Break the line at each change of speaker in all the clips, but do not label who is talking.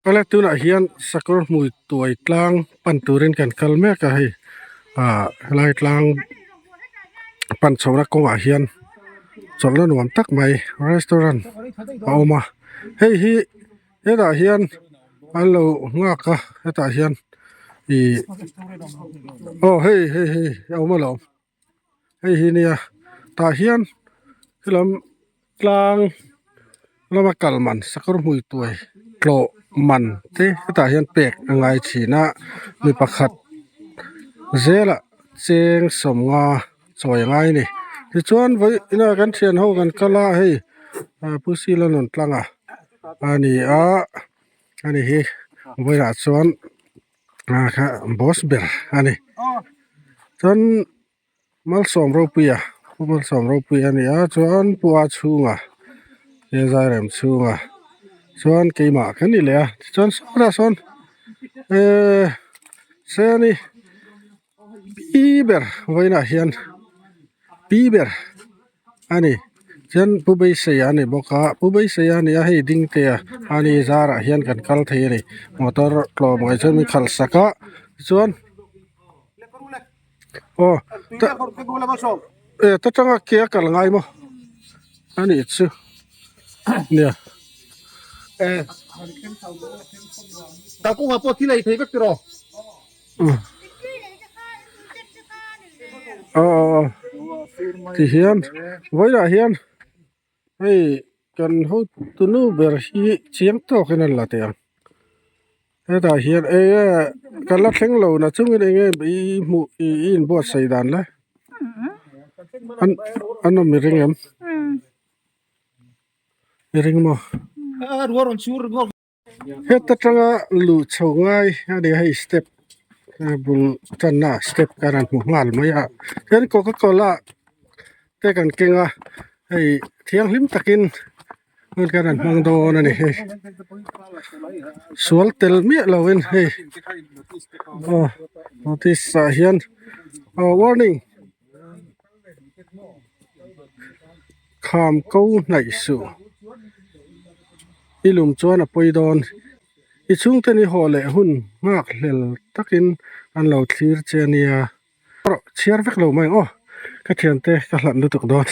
Awle tunah hian sakawr hmui tuai tlang pan turin kan kal mek a hei ah helai tlang pan chhohna kawngah hian chawlhna nuam tak mai restaurant a awm a hei hi hetah hian an lo nghak a hetah hian ih aw hei hei hei a awm alawm. Hei hi nia tah hian helam tlang lama kal man sakawr hmui tuai tlawh man te hetah hian pek a ngai thin a mi pakhat zelah cheng sawmnga chawi a ngai a ni tichuan vawi inah kan thian ho kan kal a hei pu sila rawn tlang a a ni a ani hi vawiinah chuan. Ah kha boss ber a ni chuan malsawm ropuia pu malsawm ropuia a ni a chuan pu a chhunga he zairem chhunga chuan keimah kan ni leh a tichuan sawtah sawn ehh seni pi ber vawiinah hian pi ber. A ni chuan pu beisei a ni bawk a pu beisei a ni a hei ding te a ni zarah hian kan kal thei a ni motor tlawm ai chuan min khalh sak a tichuan aw ta tanga ke a kal ngai maw a nih chu nia. Aw aw aw ti hian vawilah hian hei kan hotunu ber hi chiang tawkin an la teh ang hetah hian enge kan la thleng lo na chungin enge i hmuh i inbuatsaih dan le an an awm i ring em i ring maw. Heta tanga luh chho ngai a ni a hei step bul tanna step kan han hmu nghal mai a hian coca cola te kan keng a hei thianghlim takin hun kan han hmang dawn a ni hei sual tel miah lovin hei aw notice ah hian aw warning kham ko hnaih suh i lum chuan a pawi dawn i chhungte ni haw leh hun nghak hlel takin an lo thlir che a nia chhiar vek lo mai ang aw ka thiante ka hlat lutuk dawn.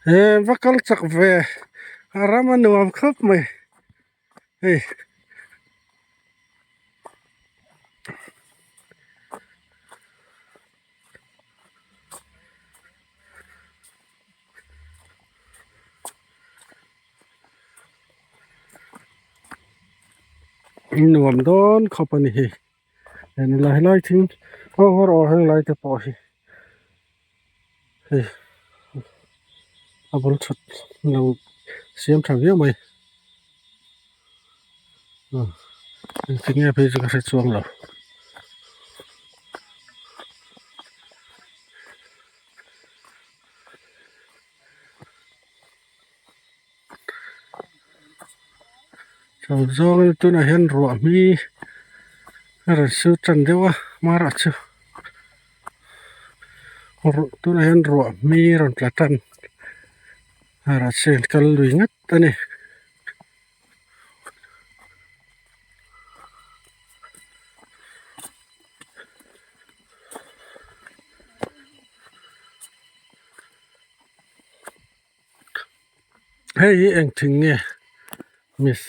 He va kal chak ve a ram a nuam khawp mai. Hei nuam dawn khawp a ni hi helai thing aw aw helai te pawh hi hei a bul that lo siam tha viau mai engtin nge phei chu ka hre chuang lo. Zawng tunah hian ruah hmi a rawn sur tan deuh a hmarah chu tunah hian ruah hmi a rawn tla tan a rawn kal lui ngat a ni. Hei hi eng thing nge miss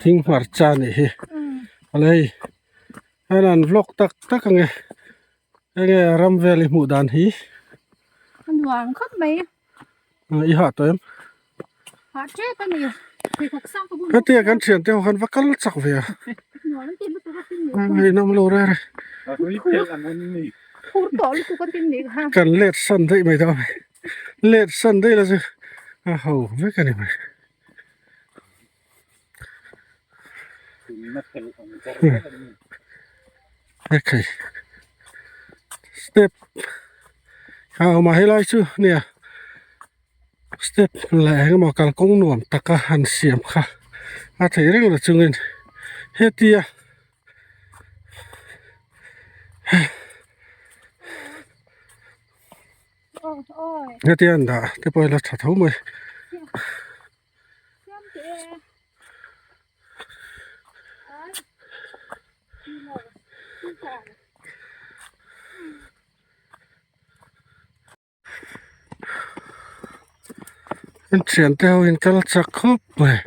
thing hmarcha anih hi awle hei hei an vlog tak tak ange enge ram vel i hmuh dan hi
a nuam khawp mai
i hah tawh em
hah tep a ni pheikhawk sang ka bun
hetia kan thian te ho khan va kal chak ve a hei nawm lo reh reh
phur tawh lutuk a tin nih kha
kan let san daih mai dawn let san daih la chu a ho vek a ni mai Okay step a awm a helai chu nia step leh engemaw kalkawng nuam taka han siam kha. a thei reng la chungin hetia hetia an dah te pawh hi la tha tho mai. An thiante ho in kal chak khawp mai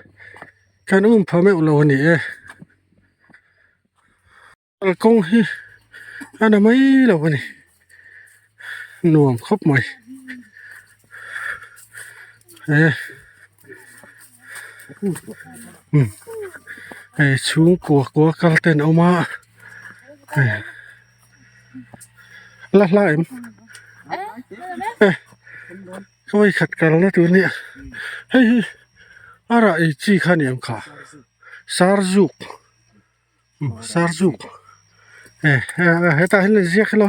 kan um pha meuh lo a ni e kalkawng hi a na mai lo a ni nuam khawp mai e hei chhungkua kua kal te an awm a hei. La hla em khawi khat kalna tur nia hei hi a rah ei chi kha ni ang kha sarzuk sarzuk e hetah hian a ziak ilo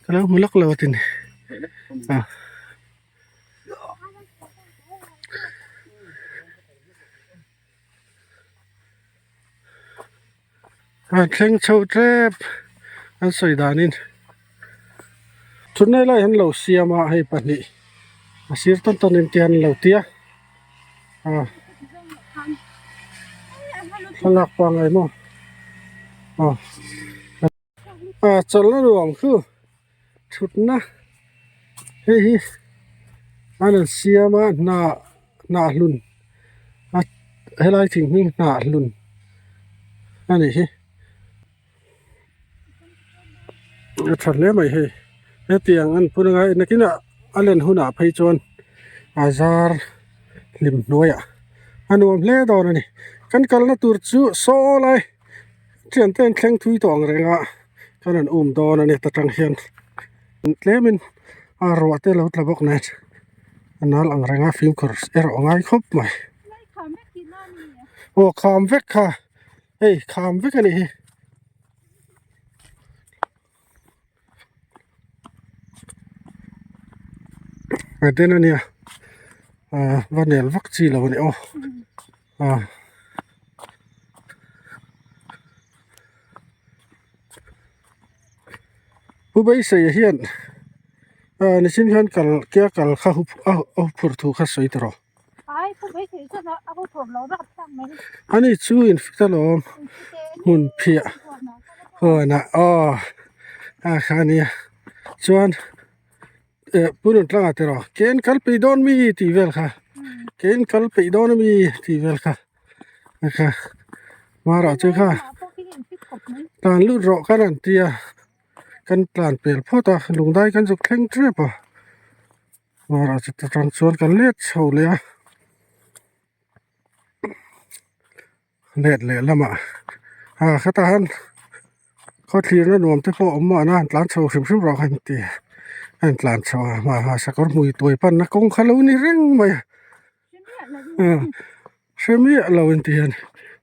ka lo hmu lawk lo a tin a. A thleng chho tep an sawi danin chutna lai an lo siam a hei pahnih a sir tawn tawn in te an lo tia a thlalak pangngai maw aw a chawlhna nuam chu thutna hei hi an rawn siam a hnah hnah hlun a helai thing hi hnah hlun a ni hi a tha hle mai hei hetiang an phun anga nakinah a len hunah phei chuan a zar hlim hnuaiah a nuam hle dawn a ni kan kalna tur chu saw lai. Thiante an thleng thui tawh ang reng a kan rawn um dawn a ni ta tang hian tlemin a ruah te lo tla bawk nen a nal ang reng a fimkhur erawh a ngai khawp mai aw kham vek kha hei kham vek a nih hi. A den a nia ah va nel vak chi lo a ni aw ah. Pu Beiseia hian ah nichin hian kal kia kal kha a huphurh thu kha sawi ta rawh. Ani chu in fit alawm hmun phiah huanah aw a kha ania chuan eh punun tlangah te rawh ken kal peih dawn mi tih vel kha ken kal peih dawn ami tih vel kha a kha marah chu kha tlan lut rawh kha an tia kan tlan pel phawt a lungdai kan zuk thleng tep a. Hmarah chu ta tang chuan kan let chho leh a let leh lamah ah khatah hian khaw thlirna nuam te pawh a awm mahna an tlan chho hrim hrim rawh kha an ti a an tlan chho a hma sakawr hmui tuai panna kawng kha lo ni reng mai a hre miah lo an ti hian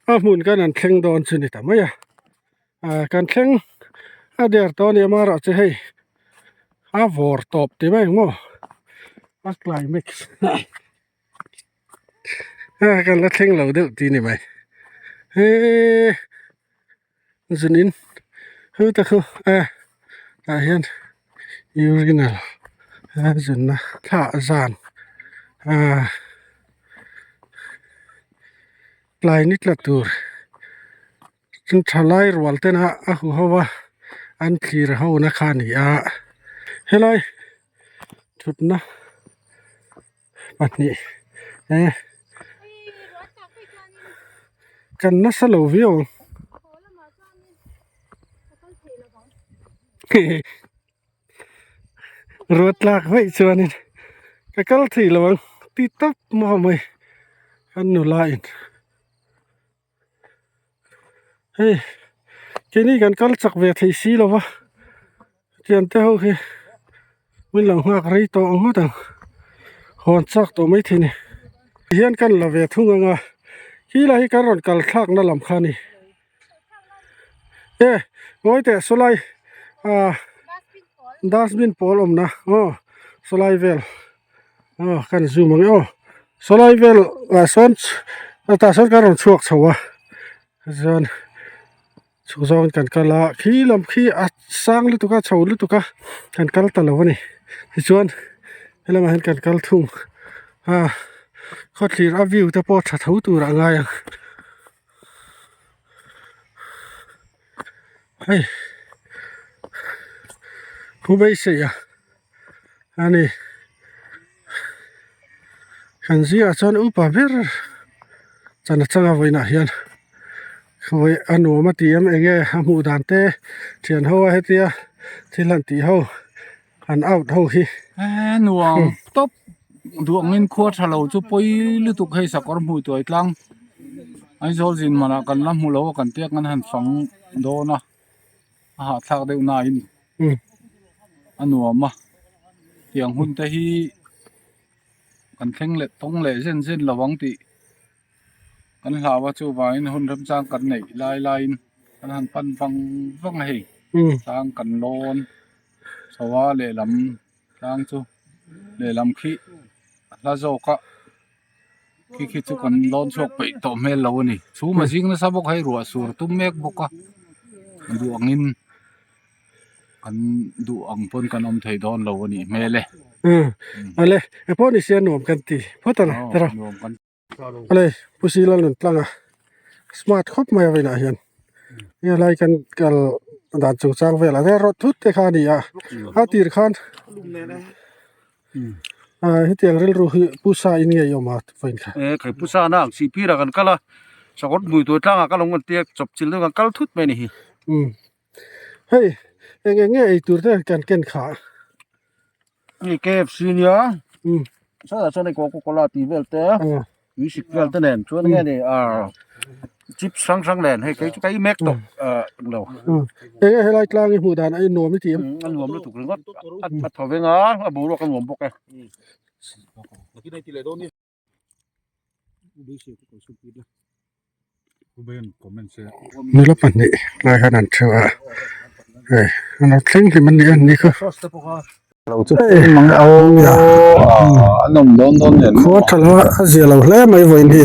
a hmun khan an thleng dawn chu ni ta mai a. Ah kan thleng a der tawh a ni amaherawhchu chu hei a vawr tawp ti mai ang maw a climax a kan la thleng lo deuh tih a ni mai heee zun in hu te khu e tah hian urinal a zunna thlah zan ah tlai ni tla tur. Chu thalai rual tena a hu ho a an thlir ho na kha a ni a helai thutna pahnih e kan nasa lo viau ang ruat tlak vaih chuanin ka kal thei lo ang ti tawp maw mai an nula in. Hei keini kan kal chak ve thei si lo va thiante ho hi min lo nghak rei tawh ang ngawt ang hawn chak tawh mai thei a ni hian kan la ve thung ang a khi lai hi kan rawn kal thlak na lam kha a ni e ngawi teh sawlai ah dustbin pawl awmna aw sawlai vel aw kan zoom ang e aw sawlai vel ah sawn. Tah sawn kan rawn chhuak chho a chuan chhuk zawngin kan kal a khi lam khi a sang lutuk a chho lutuk a kan kal ta lo a ni tichuan helamah hian kan kal thung a khawthlir a view te pawh tha tho tur a ngai ang hei thu beisei a ani kan zingah chuan upa ber chan a chang a vawiinah hian khawi a nuam a ti em eng nge a hmuh dan te thian ho a hetia thil han tih ho an out ho hi.
Eee nuam tawp duh angin khua tha lo chu pawi lutuk hei sakawr hmui tuai tlang Aizawl zin manah kan la hmu lo a kan tiak an han fang dawn a. a hahthlak deuh nain a nuam a tiang hun te hi kan thleng leh tawng leh zen zen lo ang tih kan hlau a chuvangin hun remchang kan neih lai laiin kan han pan vang vang a hei tlang kan lawn chho a lehlam tlang chu lehlam khi a hla zawk a. Khi khi chu kan lawn chhuak peih tawh hmel lo a ni chhum a zing nasa bawk hei ruah sur tum mek bawk a duh angin kan duh ang pawn kan awm thei dawn lo a nih hmel e.
Umm ale e pawh ni sia nuam kan ti phawt a tiraw ale pu sila nun tlang a smart khawp mai a vawiinah hian hei lai kan kal dan chungchang velah te rawt thut te kha a ni a a tir khan. Hetiang rilru hi pusa in ngei awm a vawiin kha.
E khai pusa na ang si phir ah kan kal a sakawr hmui tur tlang ah ka lo ngan tia chawp chil deuh kan kal thut mai a ni hi.
Umm hei eng eng nge ei tur te kan ken kha.
Hei KFC nia umm sawtah chuan hei coca cola tih vel te music vel te nen chuan nge ni ah chips hrang hrang nen hei kei chu ka ei mek tawh ah lo.
Eng nge helai tlang hi hmuh dan a innuam i tih em?
A nuam lutuk ringawt a tho veng a a boruak a nuam bawk e.
Nula pahnih lai khan an thu a hei an lo thleng hlim an ni a ni kha khua tha lo a zia lo hle mai vawiin hi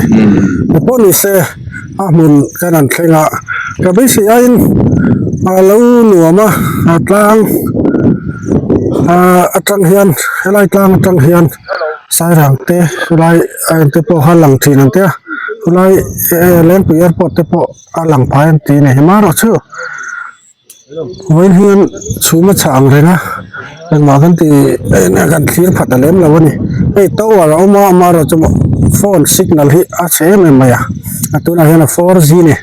a pawh ni se a hmun kan han thleng a ka beisei aiin a lo nuam a a tlang atang hian helai tlang atang hian. Sairang te helai a en te pawh kha a lang thin ang te a helai Lengpui airport te pawh a lang phai an ti a ni hma erawh chu vawiin hian chhum a chhah ang reng a engmah kan ti kan thlir phat a lem lo a ni hei tower a awm a amaherawh chu phone signal hi a chhe em em mai a a tunah hian a 4G a ni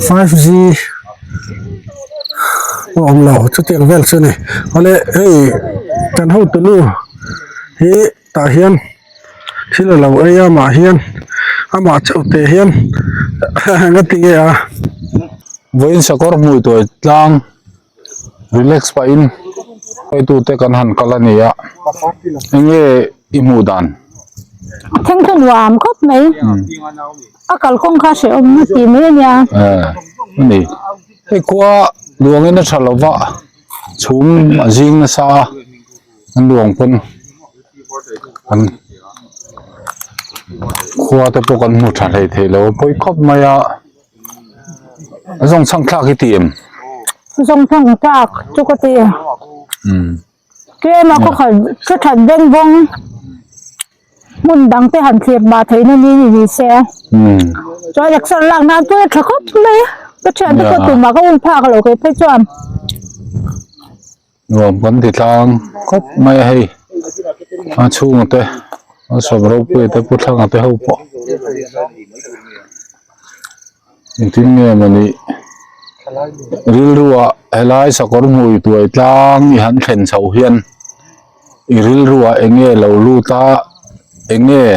5G pawh a awm lo chutiang vel chu a ni awle hei kan hotunu. Hi tah hian thil a lo ei a amah hian amah chauh teh hian nga ti nge a.
Vawiin sakawr hmui tuai tlang relax pahin hruaitute kan han kal a ni a enge i hmuh dan?
A thleng chu nuam khawp mai a kalkawng kha hrehawm a tih mai a nia.
A ni hei khua luangin a tha lova chhum a zing nasa a. An luang pawn an khua te pawh kan hmu tha hlei thei lo a pawi khawp mai a a zawng chhang thlak hi ti em?
Zawng chhang thlak chu ka ti tlem a khaw khat thu that beng bawng hmun dang te han thlir mah theih na ni ni se chuan exer lak nan pawh a tha khawp mai a ka thiante pawh tumah ka um phak lo kei phei chuan.
Nuam kan ti tlang khawp mai a hei a chhunga te a sawm ropui te pu thlanga te ho pawh engtin nge mawni rilru ah helai sakawr hmui tuai tlang i han thlen chhoh hian i rilru ah eng nge lo lut a eng nge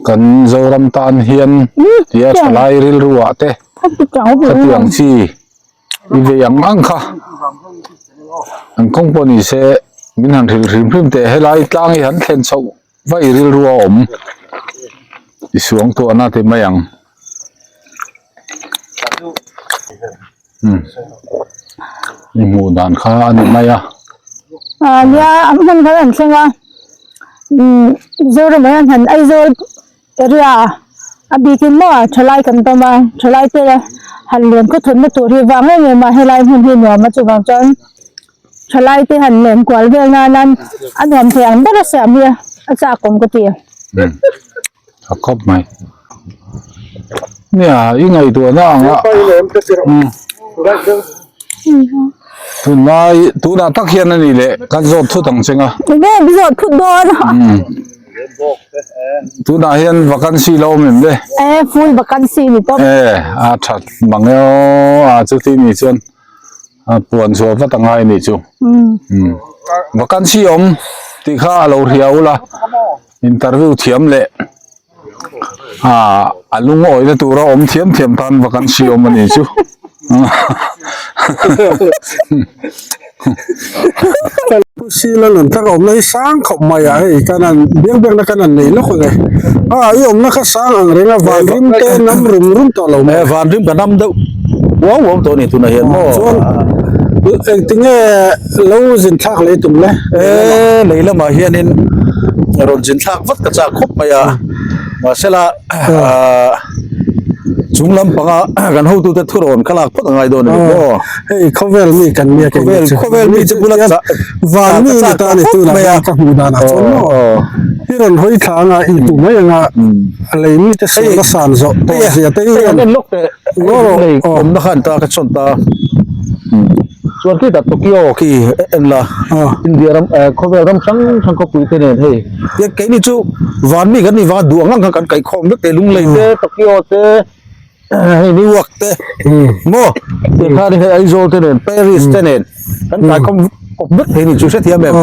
kan Zoram tan hian tia thalai rilru ah te khatiang chi. I vei ang ang kha an kawng pawh ni se min han hrilh hrim hrim teh helai tlang hi han thlen chhoh vaih rilru a awm i suang tawh na ti mai ang umm i hmuh dan kha a ni mai a.
Ah nia an hmun kha an thleng a umm Mizoram ah hian han Aizawl area. A bikin maw thalai kan tam a, thalai te han len khaw thawmna tur hi vang em em a, helai hmun hi nuam a chuvang chuan thalai te han len kual vel nan an a nuam thei ang ber a siam hi a chak awm ka ti.
A khawp mai. Nia i ngaihtuahna ang a. Tunlai tunah tak hian a ni leh kan zawt thut ang cheng a.
Enge mi zawt thut dawn?
Tunah hian vacancy la awm em le?
E full vacancy ni tawp.
E a that mang e aw a chuti ni chuan a puan chhuah vat a ngai ni chu. Vacancy awm tih kha a lo hria ula interview thiam leh a a lungawina tura awm thiam thiam tan vacancy awm a ni chu.
Pu Sila nun tak awmna hi sang khawp mai a hei kan han biang biakna kan han nei lawk ang e. A i awmna kha sang ang reng a van rim te nam rum rum tawh lo mai.
E van rim ka nam deuh uau uau tawh a ni tunah hian maw.
Chuan engtinge lo zin thlak leh tum le?
E lei lamah hianin rawn zin thlak vat ka chak khawp mai a mahsela ah chung lampanga kan hotute thurawn kha lak phawt a ngai dawn a ni maw.
Hei khawvel mi kan nia kei
Khawvel
chu.
khawvel mi chu bula cha
Van mi ni ta ni tu la ka hmu dan ah chuan maw. I rawn hawi thla anga i hmu mai anga a lei mi te sual a san zawh tawh zia te hi
an en lawk teh lei awmna khan ta ka chawn ta chuan khi ta Tokyo khi en la India ram khawvel ram hrang hrang khawpui te nen hei keini chu van mi kan ni vanga duh ang ang khan kan kaihkhawm vek te lunglei te Tokyo te hei New York te maw tih khan hei Aizawl te nen Paris te nen kan kai khawm kawp vek thei ni chu hrethiam em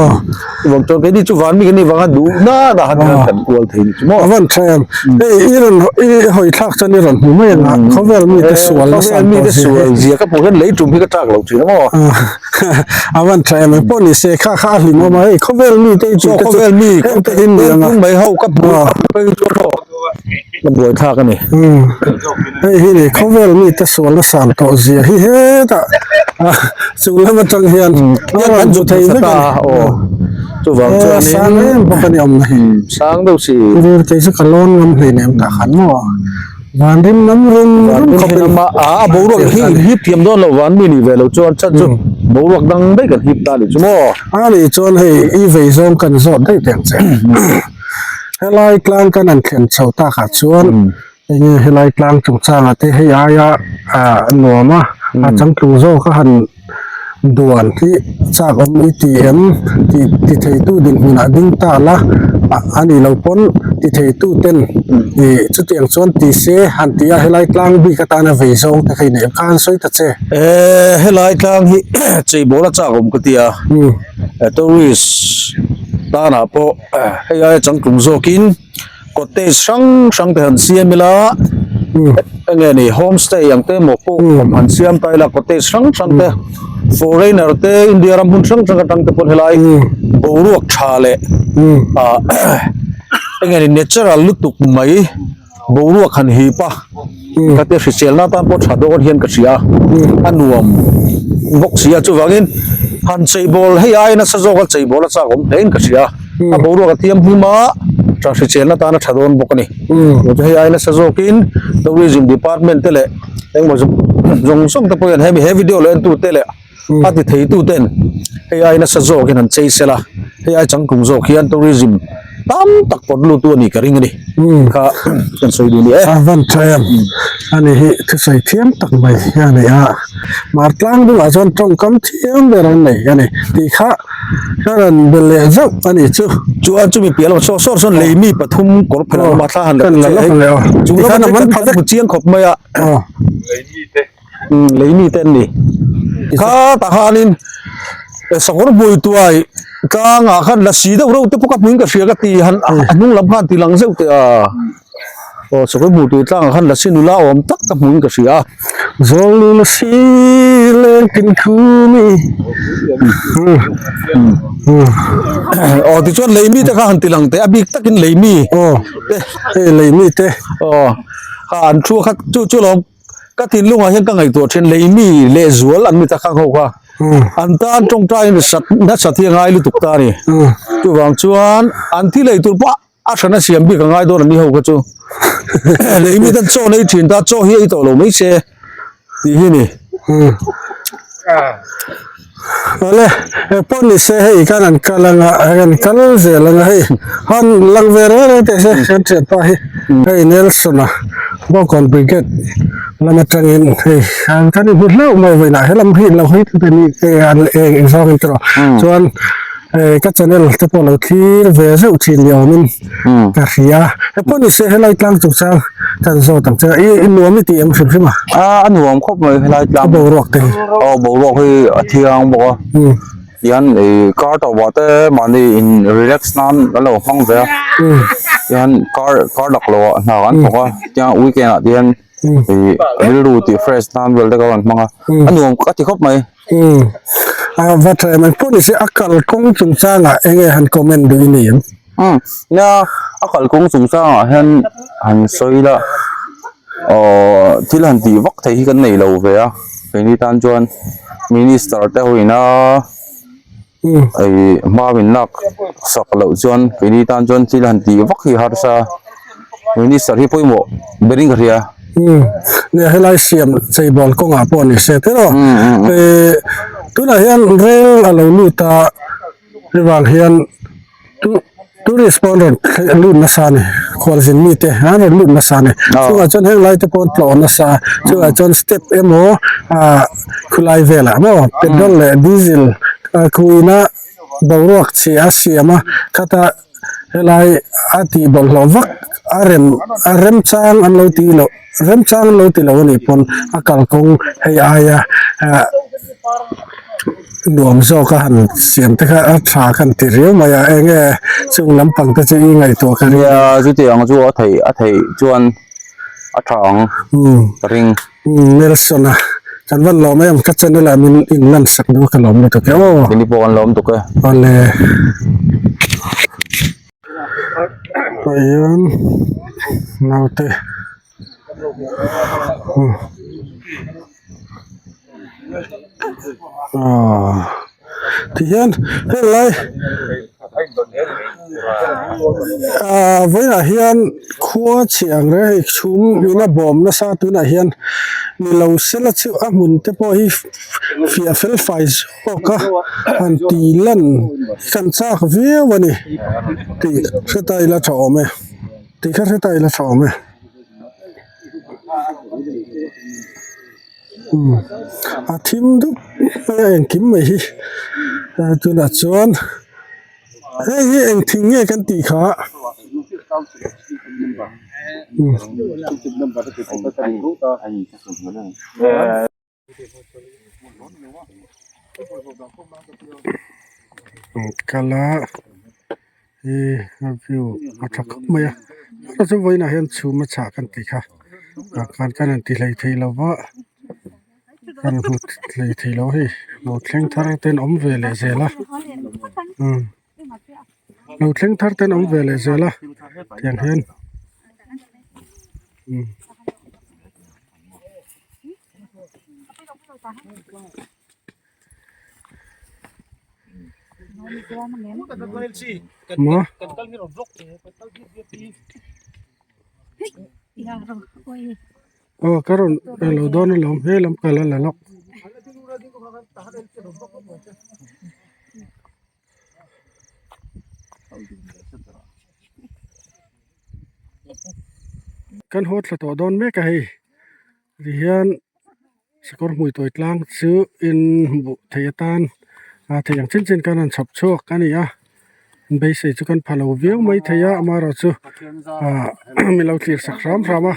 chuvang chuan keini chu van mi kan nih vanga duh na na han kan kual thei ni chu maw
a van tha em hei i rawn i hawi thlak chuan i rawn hmu mai ang a khawvel mi te sual nasa
khawvel mi te sual zia ka hmuh hian lei tum hi ka chak lo thin a maw
a van tha em engpawh ni se kha kha a hlim awm a hei khawvel mi te i tih te chu
khawvel mi
heng te hi ni ang a
mai ho ka hmu chu Ka buai thlak a ni.
Hei hi ni khawvel mite sualna san tawh zia hi hetah chung lam atang hian a rawn hmu thei vek a ni.
Chuvang chuanin
sang em bawk a ni awmna hi.
Sang deuh si.
Rur kei chu ka lawn ngam hleinem tah khan maw. Vanrim lam rum rum khawpin
a boruak hi hip thiam dawn lo van mi nih ve lo chuan chan chu boruak dang daih kan hip ta a nih chu maw.
A nih chuan hei i vei zawng kan zawt daih teh ang che. Helai tlang kan han thlen chho takah chuan enge helai tlang chungchangah te hei aia ah nuam a a changtlung zawk a han duan hi chak awm i ti em tih ti theitu dinhmunah ding ta la a nih loh pawn ti theitu ten ih chutiang chuan ti se han ti a helai tlang bik atana vei zawng te kha i neih kha an sawi ta che.
Ehh helai tlang hi cheibawl a chak awm ka ti a tourist tanah pawh. Hei aia changtlung zawkin cottage hrang hrang te han siam ila enge ni homestay ang te emaw pawh han siam ta ila cottage hrang hrang te foreigner te India ram hmun hrang hrang atang te pawn helai boruak tha leh ah enge ni natural lutuk mai boruak han hip a ka te hriselna atan pawh tha dawn hian ka hria a nuam bawk si a chuvangin han cheibawl hei ai nasa zawk a cheibawl a chak awm hle in ka hria a boruak a thiam hlim a tha hriselna tan a tha dawn bawk a ni hei ai nasa zawkin tourism department te leh engmaw zawng zawng te pawh hian hemi he video lo entu te leh a ti thei tu ten hei ai nasa zawk hian an chei sel a hei ai changtlung zawk hian tourism tam tak pawt lut tu a nih ka ring a ni kha kan sawi duh ni e.
A van tha em ani hi thusawi thiam tak mai hi a ni a mar tlang bulah chuan tawngkam thiam ber an nei a ni tih kha ka rawn be leh zauh a ni chu.
Chuan chumi piah lamah saw sawr sawn lei mi pathum kawr phelh an awm a thla han la
la lawk leh aw
chung lamah chuan kan hmu chiang khawp mai a. Lei mi te an ni. Kha tah khanin sakawr hmui tuai tlangah khan lasi deuh reuh te pawh ka hmuin ka hria ka ti han a hnung lam khan ti lang zeuh teh a. Aw sakawr hmui tuai tlangah khan lasi nula awm tak ka hmuin ka hria a.
Zawlnu lasi leng tin khumi.
Aw tichuan lei mi te kha han ti lang teh a bik takin lei mi
te. Hei lei mi te.
Aw kha an thu kha chu chu lo. Ka thinlungah hian ka ngaihtuah thin lei mi leh zual an ni ta khang ho kha. An tan tawngtai in sat nasat hi a ngai lutuk ta a ni. Chuvang chuan an thi lei tur pawh.
A hrana siam bik a ngai dawn an ni ho kha chu. Lei mi tan chaw nei thin ta chaw hi ei tawh lo mai se tih hi ni.
Awle he pawh ni se hei kan an kal anga kan kal zel anga hei han lang ve reng reng teh se kan thian pa hi hei Nelson a Bawngkawn Brigade lam atangin hei kan inhmu hlauh mai vawiinah helam hi lo hawi tute ni an eng zawngin te rawh chuan Hei ka channel te pawh lo thlir ve zeuh thin ni awmin ka hria he pawh ni se helai tlang chung chang kan zawt ang che i i nuam i tih em hrim hrim a
a a nuam khawp mai helai tlang
a boruak te hi
aw boruak hi a thiang bawk a tihian ih car tawpah te mahni in relax nan an lo hmang ve a tihian car car dak loh ah hna an thawk a tiang weekend ah te hian ih rilru tih fresh nan vel te kha an hmang a a nuam ka ti khawp mai.
Umm a va tha em ang pawh nise a kalkawng chungchangah eng nge han comment duh i ni em?
Umm nia a kalkawng chungchangah hian han sawi ila aww thil han tih vak theih hi kan nei lo ve a keini tan chuan minister te ho ina ih hma min lak sak loh chuan keini tan chuan thil han tih vak hi harsa minister hi pawimawh berin ka hria.
Umm nia helai siam cheibawl kawngah pawh ni se te rawh ih tunah hian rel a lo lut a hevang hian tourist pawh an rawn lut nasa a ni khualzin mite an rawn lut nasa a ni chungah chuan heng lai te pawh an tlawh nasa a chungah chuan step emaw ah khulai velah maw petrol leh diesel khuina boruak chhia a siam a khata helai a tih bawlhhlawh vak a rem a remchang an lo tih loh remchang an lo ti lo a nih pawn a kalkawng hei aia ah nuam zawk a han siam te kha a tha khan ti riau mai a eng nge chung lampang te chu i ngaihtuah ka ring
nia chuti ang chu a theih a theih chuan a tha ang ka ring
Nelson a kan van lawm em ka channel ah min in lan sak deuh a ka lawm lutuk e aw
Kini pawh kan lawm tuk e
awle pahian naute aw tihian helai ah vawiinah hian khua chhe ang reng hei chhum in a bawm nasa tunah hian ni lo sela chu a hmun te pawh hi fiah fel fai zawk a han ti lan kan chak viau a ni tih hre ta ila tha awm e tih kha hre ta ila tha awm e. A thim dup mai a engkim mai hi tunah chuan hei hi eng thing nge kan tih kha kal a ih a view a tha khawp mai a chu chu vawiinah hian chhum a chhah kan tih kha tah khan kan han ti hlei thei lo va kan hmu hlei thei lo hei lo thleng thar te an awm ve leh zel a umm lo thleng thar te an awm ve leh zel a tiang hian umm. Maw aw ka rawn lo dawn alawm he lam kal a la lawk. Kan haw thla tawh dawn mek a hei tihian sakawr hmui tawi tlang chu in hmuh theih atan a theih ang chin chin khan an chhawp chhuak a ni a beisei chu kan pha lo viau mai thei a amaherawh chu ah min lo thlir sak hram hram a.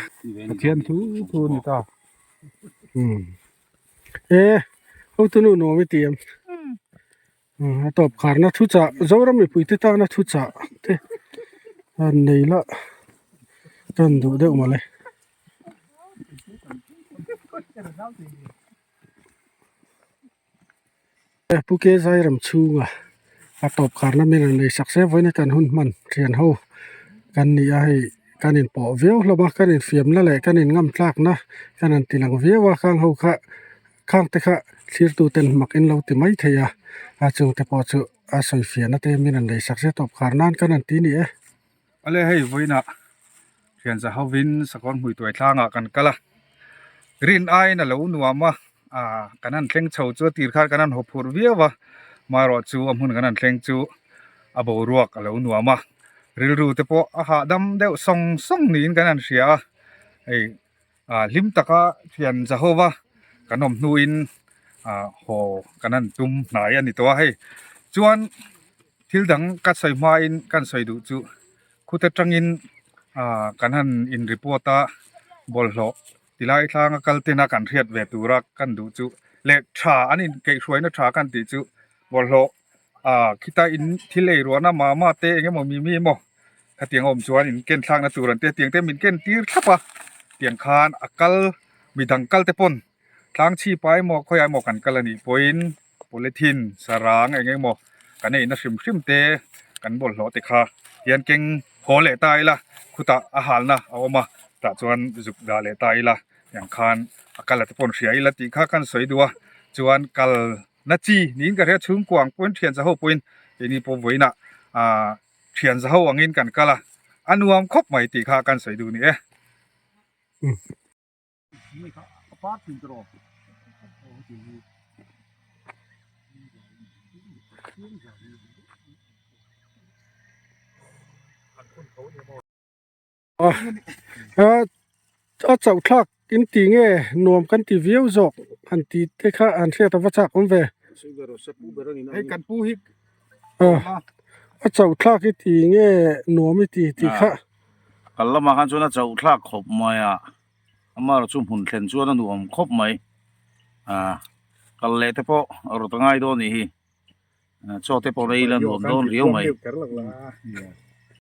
Pathian thu thu a ni ta.
Umm e hotu nu nuam i ti em? A tawp kharna thu chah Zoram mipui te tana thu chah te an nei la tan duh deuh mawle. Pu Ke Zairam chhunga a tawp kharna min rawn nei sak se vawiin kan hun hman thian ho kan ni a hei kan inpawh viau hlawm a kan infiamna leh kan in ngam tlakna kan han ti lang viau a khang ho kha. Khang te kha thlirtu ten mak in lo ti mai thei a, a chung te pawh chu a sawi fiahna te min an lei sak zet tawp khar nan kan han ti ni e.
Ale hei vawiinah thian za hovin sakawr hmui tuai thlangah kan kal a rin aiin a lo nuam a ah kan han thleng chho chu a tir khan kan han haw phurh viau a marawh chu a hmun kan han thleng chu a boruak a lo nuam a rilru te pawh a hahdam deuh sawng sawng niin kan han hria a hei ah hlim taka thian za hova kan awm hnuin ah haw kan han tum hnai a ni tawh a hei chuan thil dang ka sawi hmain kan sawi duh chu khut atangin ah kan han in report a bawlhhlawh tilai thlanga kal tena kan hriat ve tura kan duh chu leh tha an in kaihhruaina tha kan tih chu bawlhhlawh ah khita in thil ei ruahna mama te eng emaw mimi emaw khatiang a awm chuan in ken thlakna tur an tia tiang te min ken tir thlap a tiang khan a kal midang kal te pawn tlang chhip ah emaw khawiah emaw kan kal anih pawhin polythene sarang eng emaw kan eina hrim hrim te kan bawlhhlawh te kha hian keng haw leh ta ila khutah a halna a awm a tah chuan zuk dah leh ta ila tiang khan a kal a te pawn hria ila tih kha kan sawi duh a chuan kal na chi niin ka hria chhungkua ang pawhin thian za ho pawhin keini pawh vawiinah ah thian za ho angin kan kal a a nuam khawp mai tih kha kan sawi duh ni e.
A chauh thlak in ti nge nuam kan ti viau zawk han ti te kha an hriat a va chak awm ve.
Hei kan pu hi
A chauh thlak i ti nge nuam i ti tih kha.
Kal lamah khan chuan a chauh thlak khawp mai a, amaherawhchu hmun thlen chuan a nuam khawp mai. Kal leh te pawh a rawt a ngai dawn a nih hi. Chaw te pawh rei la nuam dawn riau mai.